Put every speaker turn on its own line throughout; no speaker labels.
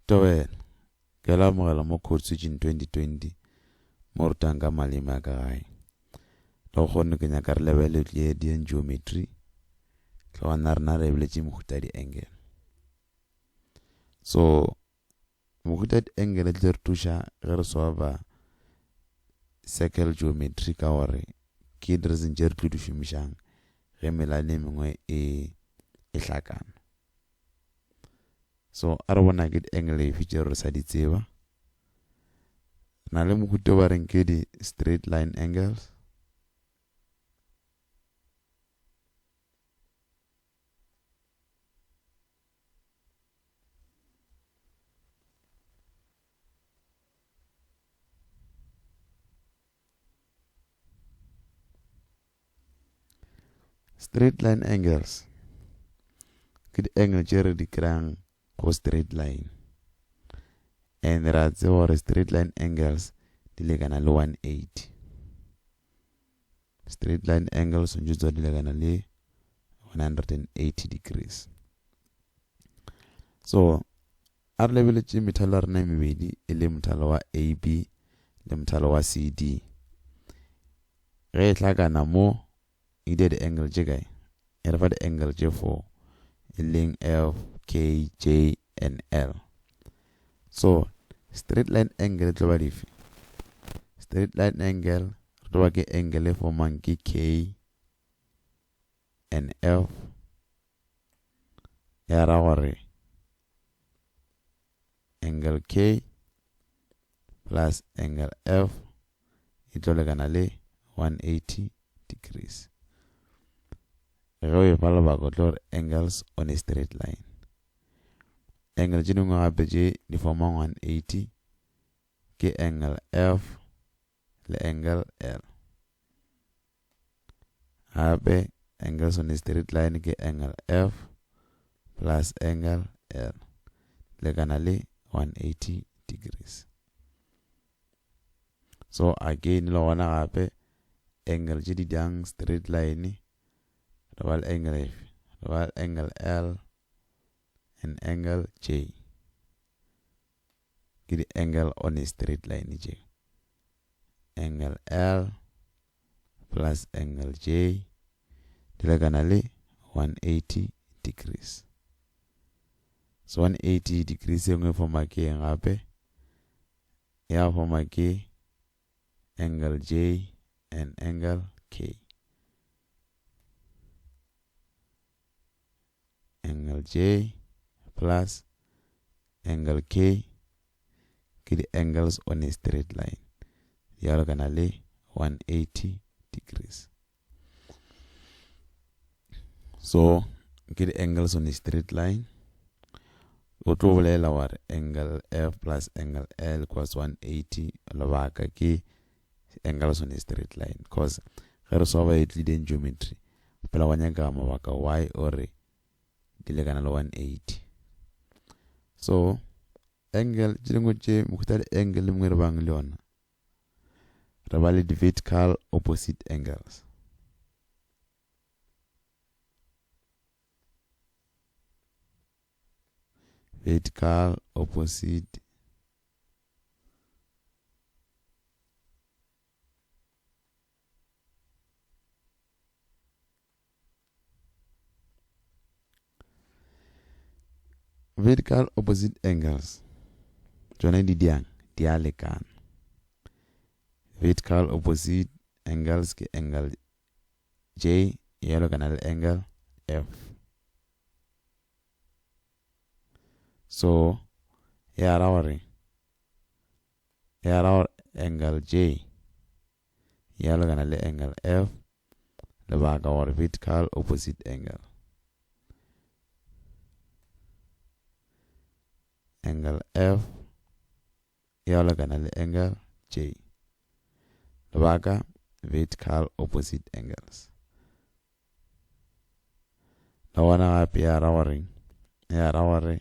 Tobela, ke le amogela mo Code Switching 2020 mo rutang ka maleme a ka gae. Le kgonne ke nyaka re lebele Euclidean geometry, tlogana rena re lebeletše mehuta di-angle. So mohuta di-angle tlo re thuša ge re solva circle geometry ka gore ke di-reason tše re tlo di šomišang ge melane e mengwe e e hlakana. So a re bona ke di-angle efe tše re sa di tseba. Na le mohuta ba reng ke di-straight line angles. Straight line angles ke di-angle tše re di kry-ang go straight line and ra tseba gore straight line angles di lekana le 180. Straight line angles ntse tsa di lekana le 180 degrees. So a re lebeletše methalo ya rena e mebedi e le mothalo wa AB le mothalo wa CD. Ge e hlakana mo e dira di-angle tše kae? E re fa di-angle tše 4 e leng F, K, J and L. So straight line angle e tlo ba dife? Straight line angle re tlo ba ke angle e formang ke K and F ya ra gore angle K plus angle F e tlo lekana le 180 degrees. Ge o e fa lebaka o tlo gore angles on a straight line. Angle tše dingwe gape tše di formang 180 ke angle F le angle L. Gape angles on a straight line ke angle F plus angle L lekana le 180 degrees. So again le gona gape angle tše di dang straight line re ba le angle efe? Re ba le angle L and angle J. Ke di angle on a straight line tše. Angle L plus angle J di lekana le 180 degrees. So 180 degrees e nngwe e forma ke eng gape? Ya forma ke angle J and angle K. Angle J plus angle K ke di-angles on a straight line di lekana le 180 degrees. So ke di-angles on a straight line. O tlo bolela gore angle F plus angle L equals 180 lebaka ke angles on a straight line cause ge re solva Euclidean geometry phela wa nyaka mabaka why o re di lekana le 180. So angle tše dingwe tše mohuta le angle le mongwe re bang le yona re ba le di-vertical opposite angles. Vertical opposite Vertical opposite angles tšona di diang di a lekana. Vertical opposite angles ke angle J ya lekana le angle F. So ya ra gore ya ra gore angle J ya lekana le angle F lebaka gore vertical opposite angle. Angle F ya lekana le angle J lebaka vertical opposite angles. Le gona gape ya ra gore ya ra gore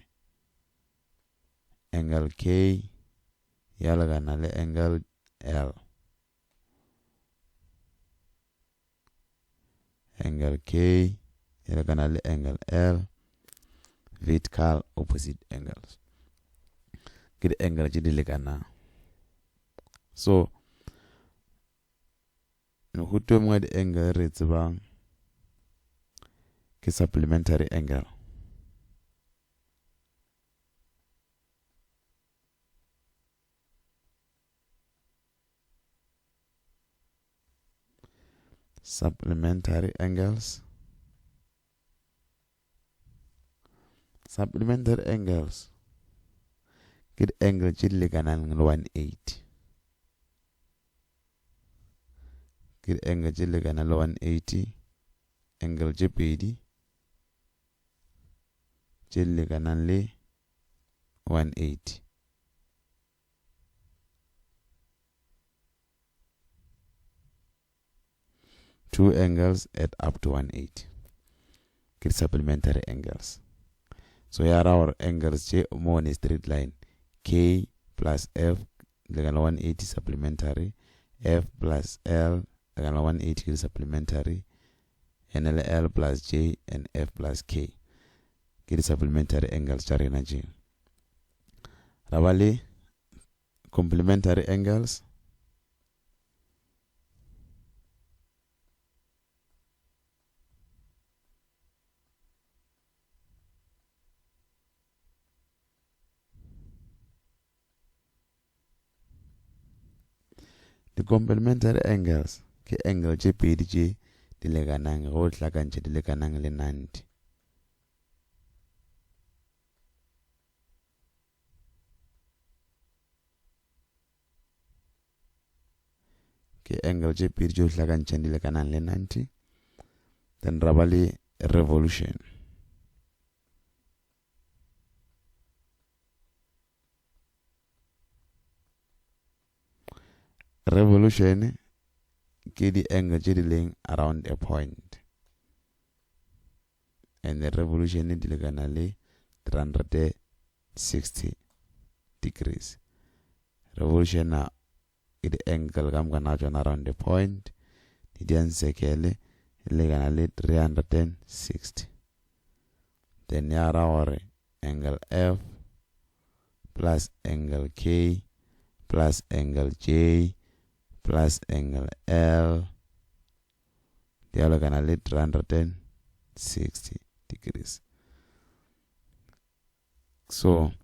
angle K ya lekana le angle L. Angle K ya lekana le angle L, vertical opposite angles. Ke di-angle tše di lekanang. So mehuta e mengwe ya di-angle re e tsebang ke supplementary angle. Supplementary angles. Supplementary angles ke di-angle tše di lekanang le 180. Ke di-angle tše di lekanang le 180, angle tše pedi tše di lekanang le 180. Two angles add up to 180. Ke supplementary angles. So ya ra gore angles tše mo ne straight line K plus F lekana 180 supplementary, F plus L lekana 180 ke supplementary, and le L plus J and F plus K ke di supplementary angles tša rena tše. Ra ba le complementary angles. Di-complementary angles ke angle tše pedi tše di lekanang ge o hlakantšha di lekanang le 90. Ke angle tše pedi tše o hlakantšhang di lekanang le 90. Then ra ba le revolution. Revolution ke di-angle tše di leng around a point. And the revolution di lekana le 360 degrees. Revolution ke di-angle ka moka na tšona around the point, median circle e lekana le 360. Then ya ra gore angle F plus angle K plus angle J plus angle L di a lekana le 360 degrees. So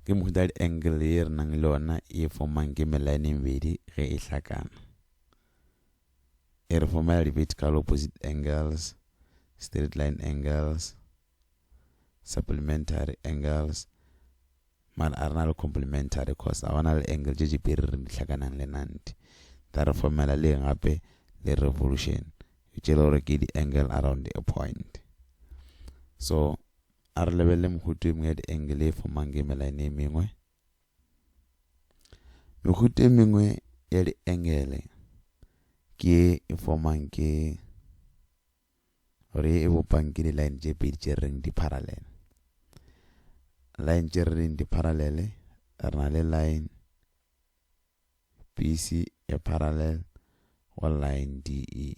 ke mohuta wa di-angle ye re nang le yona e fomang ke melaene e mebedi ge e hlakana. E re fomela di-vertical opposite angles, straight line angles, supplementary angles, mara a re na le complementary cause a gona le angle tše tše pedi re di hlakanang le 90. Tla re fomela le eng gape le revolution tše le gore ke di-angle around a point. So a re lebelele mehuta e mengwe ya di-angle e fomang ke melaene e mengwe. Mehuta e mengwe ya di-angle ke e fomang ke gore e bopang ke di-line tše pedi tše reng di parallel. Line tše re reng di parallel, re na le line BC e parallel go line DE.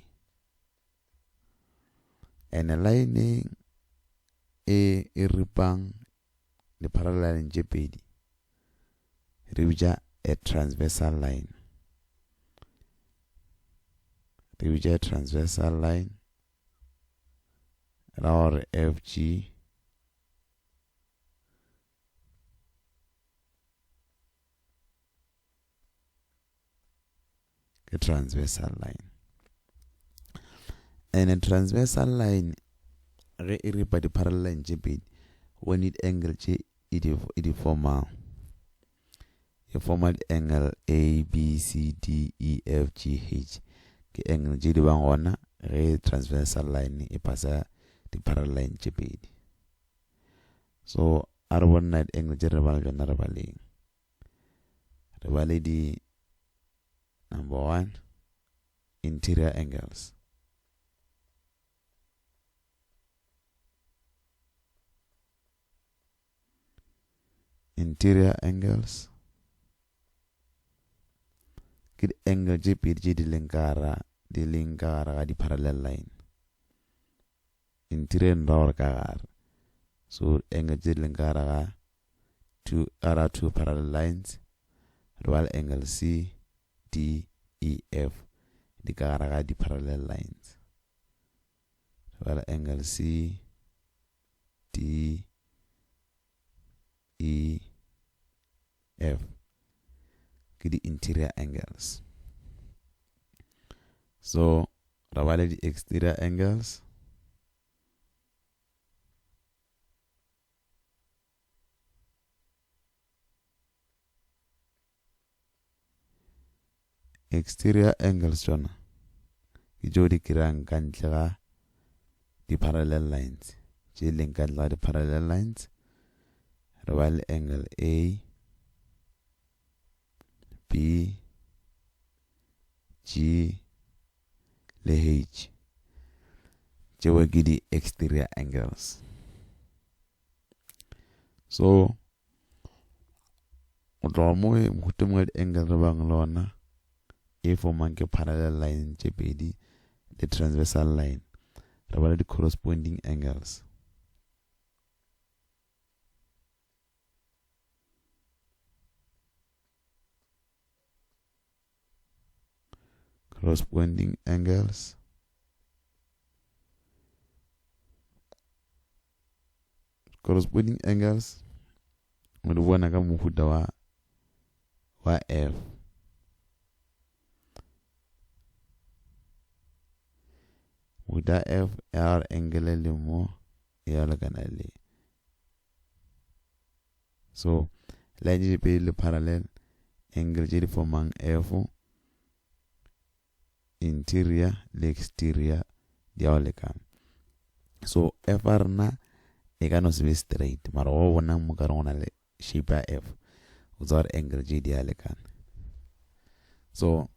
And line e e ripang di-parallel line tše pedi re bitša a transversal line. Re bitša a transversal line ra gore FG ke transversal line. And a transversal line ge e ripa di-parallel line tše pedi we need angle tše e di e di formang e forma di-angle A B C D E F G H ke angle tše di bang gona ge transversal line e phasa di-parallel line tše pedi. So a re bone di-angle tše re bang tšona re baleng. Re ba le di number 1 interior angles. Interior angles ke di-angle tše pedi tše di leng ka gara di leng ka gare ga di-parallel line. Interior ra gore ka gare. So angle tše di leng ka gare ga two ara two parallel lines re ba le angle C D E F di ka gare ga di-parallel lines re ba le angle C D E F ke di-interior angles so ra ba le di-exterior angles Exterior angles tšona ke tšeo di kirang ka ntle ga di-parallel lines tše e leng ka ntle ga di-parallel lines re ba le angle A B G le H tšeo ke di-exterior angles so go tloga mo mohuta mongwe wa di-angle re bang le ona e formang ke parallel line tše pedi le transversal line re ba le di-corresponding angles corresponding angles corresponding angles o di bona ka mohuta wa wa F mohuta F ya gore angle le mo ya lekana le so line tše pedi le parallel angle tše di formang F interior le exterior di a go lekana so F a rena e ka no se be straight mara go bona mo ka re go na le shape ya F o tseba gore angle tše di a lekana so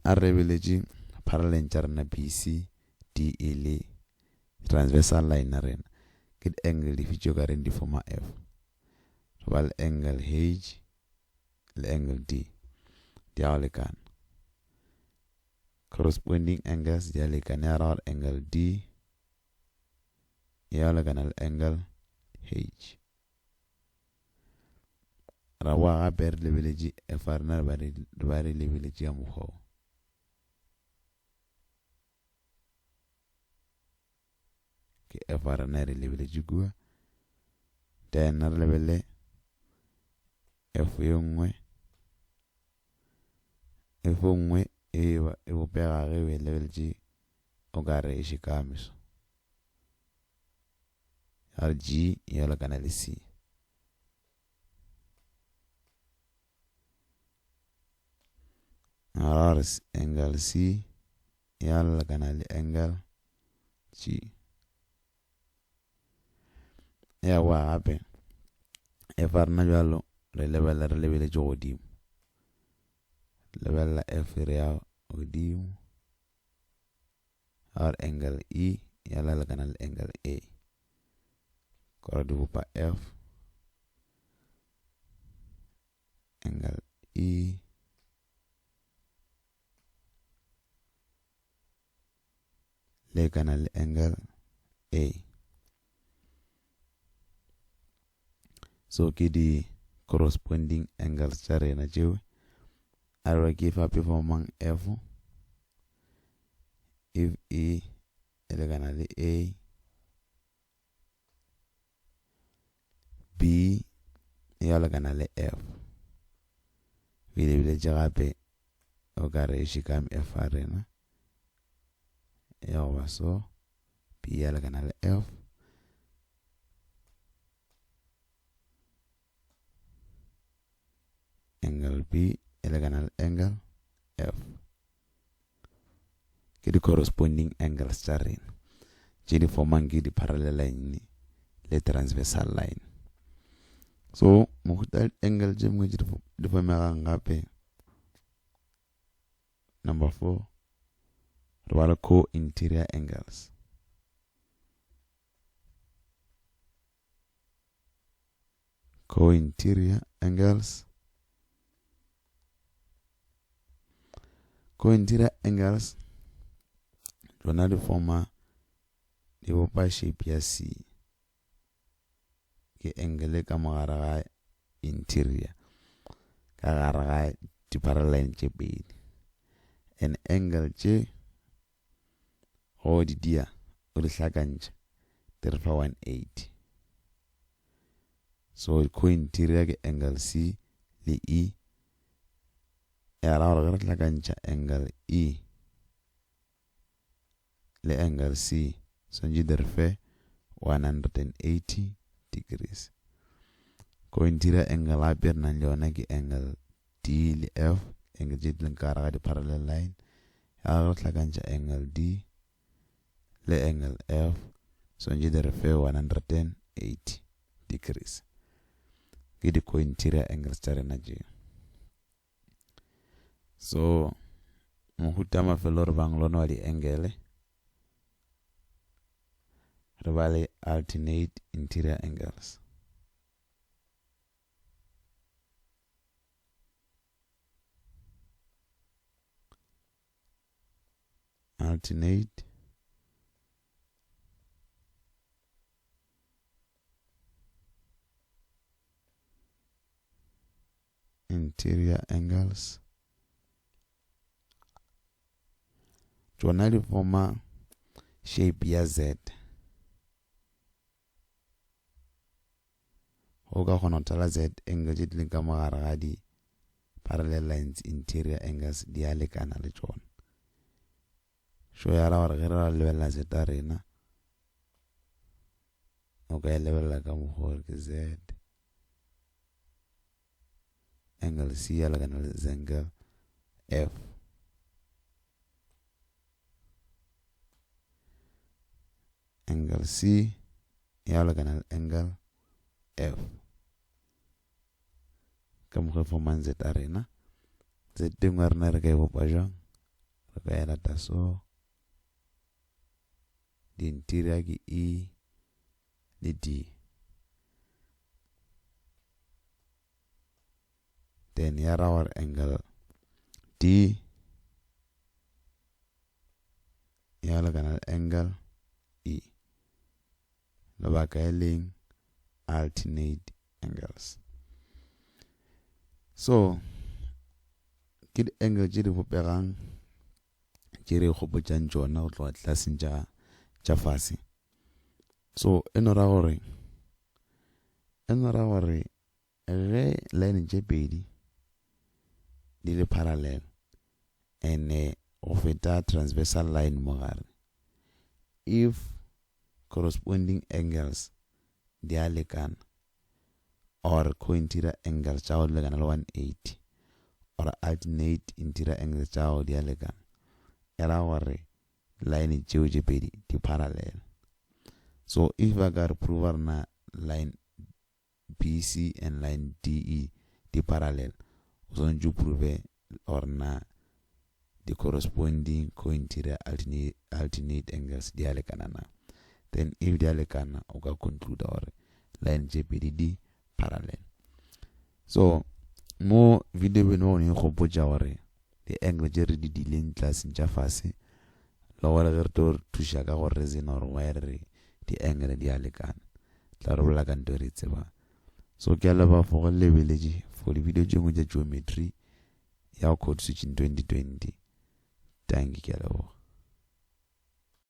a re lebeletše parallel tša rena BC D E le transversal line ya rena ke di-angle dife tšeo ka reng di forma F re ba le angle H le angle D di a go lekana corresponding angles di a lekana ya ra gore angle D ya go lekana le angle H ra boa gape re lebeletše F a rena re ba re lebeletše ka mokgwa wo Ke F a rena re lebeletše kua then re lebelele F ye nngwe F e nngwe e e bopega ge o e lebeletše o ka re e šekame so ya re G ya lekana le C ra re angle C ya lekana le angle G ya boa gape F a rena bjalo re lebelela re lebeletše godimo lebelela F re ya godimo gore angle E ya lekana le angle A kore di bopa F angle E lekana le angle A so ke di corresponding angles tša rena tšeo a re ke fa performang F if E e lekana le A B ya lekana le F o e lebeletše gape o ka re e šikame F a rena ya go ba so B ya lekana le F angle B e lekana le angle F ke di-corresponding angles tša rena tše di formang ke di-parallel line le transversal line so mohuta angle tše mongwe tše di formegang gape number 4 re ba le co-interior angles co-interior angles co-interior angles tsona di forma di bopa shape ya C ke angle ka mogare ga interior. co-interior ka gare ga di-parallel line tše pedi. And angle tše go di dia o di hlakantšha di re fa 180. So co-interior ke angle C le E. Ya ra gore ge re hlakantšha angle E le angle C swantše di re fe 180 degrees. Co-interior angle gape re nang le yona ke angle D le F, angle tše di leng ka gare ga di-parallel line. Ya re hlakantšha angle D le angle F swantše di re fe 180 degrees. Ke di-co-interior angles tša rena tšeo. So mohuta mafelo re bang lona wa di-angle re ba le alternate interior angles. Alternate interior angles tšona di forma shape ya Z. O ka kgona go thala Z angle tše di leng ka mogare ga di parallel lines interior angles di a lekana le tšona. So ya ra gore ge re lebelela Z ya rena o ka e lebelela ka mokgwa gore ke Z angle C ya lekana le Z angle F. Angle C ya lekana le angle F. Ka mokgwa e formang Z a rena. Z tengwe ya rena re ka e bopa jwang? Re ka e lata so. Di-interior ke E le D. Then ya ra gore angle D ya lekana le angle E. Lebaka e leng alternate angles. So ke di-angle tše di bopegang tše re ikgopotšang tšona go tloga tlelaseng tša tša fase. So e no ra gore e no ra gore Ge line tše pedi di le parallel and go feta transversal line mo gare, if corresponding angles di a lekana or co-interior angles tša go di lekana le 180 or alternate interior angles tša go di a lekana, e ra gore line tšeo tše pedi di parallel. So if ba ka re prove rena line BC and line DE di parallel, o swanetše o prove gore na di corresponding co-interior alternate, alternate angles di a lekana na. Then if di a lekana, o ka conclude gore line tše pedi di parallel. So mo video beno go ne gopotša gore di-angle tše re di dileng tlaseng tša fase le gore ge re tlo re thuša ka go reason gore why re re di-angle di a lekana tla re bolela ka nto e re e tsebang. So ke a leboga for go lebeletše for di-video tše nngwe tša geometry ya code switching 2020. Tanki, ke a leboga.